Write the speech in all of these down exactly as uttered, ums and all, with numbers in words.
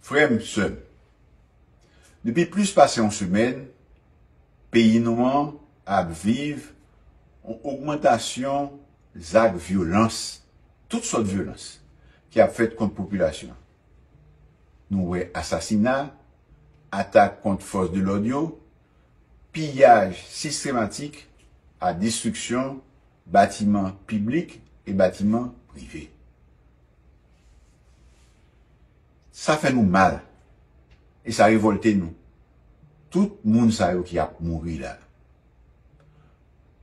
Frè m, sè m, depi plis pase yon semèn, peyi nou an ap viv yon ogmantasyon zak vyolans, tout sòt vyolans, ki ap fèt kont popilasyon an. Nou wè asasina, atak kont fòs de lòd yo, piyaj sistematik ak destriksyon batiman piblik e batiman prive. Sa fè nou mal e sa revòlte nou. Tout moun sa yo ki ap mouri la.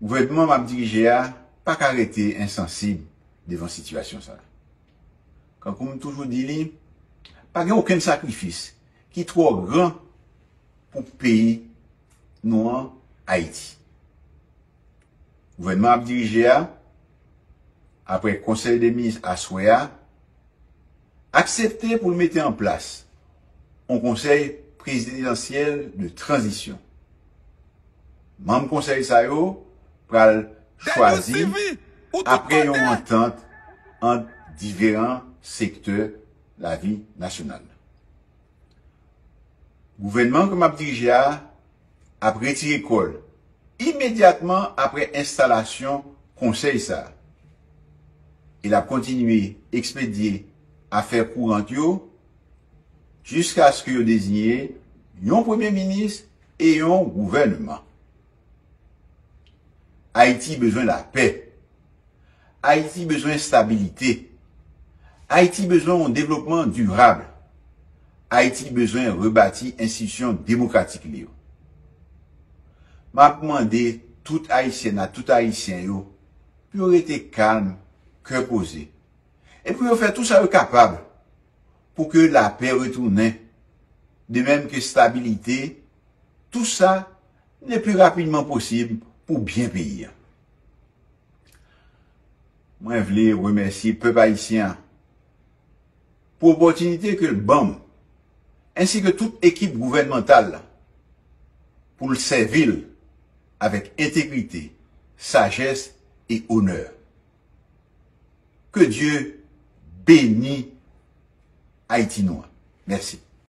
Gouvènman m ap dirije a pa ka rete ensansib devan sitiyasyon sa a. Kankou m toujou di li, pa gen okenn sakrifis ki twò gran pou peyi nou an, Ayiti. Gouvènman ap dirije a, apre konsèy de minis aswè a, aksepte pou l mete an plas yon konsèy prezidansyèl de tranzisyon. Manm konsèy sa yo pral chwazi apre yon antant ant diferan sektè lavi nasyonal. Gouvènman ke m ap dirije a ap retire kò l imedyatman apre enstalasyon konsèy sa a. E l ap kontinye ekspedye afè kourant yo jiskaske yo deziye yon premye minis e yon gouvènman. Ayiti bezwen lapè. Ayiti bezwen estabilite. Ayiti bezwen yon devlopman dirab. Ayiti bezwen rebati enstitisyon demokratik li yo. M ap mande tout Ayisyèn ak tout Ayisyen yo pou yo rete kalm, kè poze, e pou yo fè tou sa yo kapab pou ke lapè retounen, de menm ke estabilite, tou sa le pli rapidman posib pou byen peyi a. Mwen vle remèsye pèp ayisyen an pou opòtinite ke l ban m, ensi ke tout ekip gouvènmantal la, pou l sèvi l avèk entegrite, sajès e onè. Ke Dye beni Ayiti nou an. Mèsi.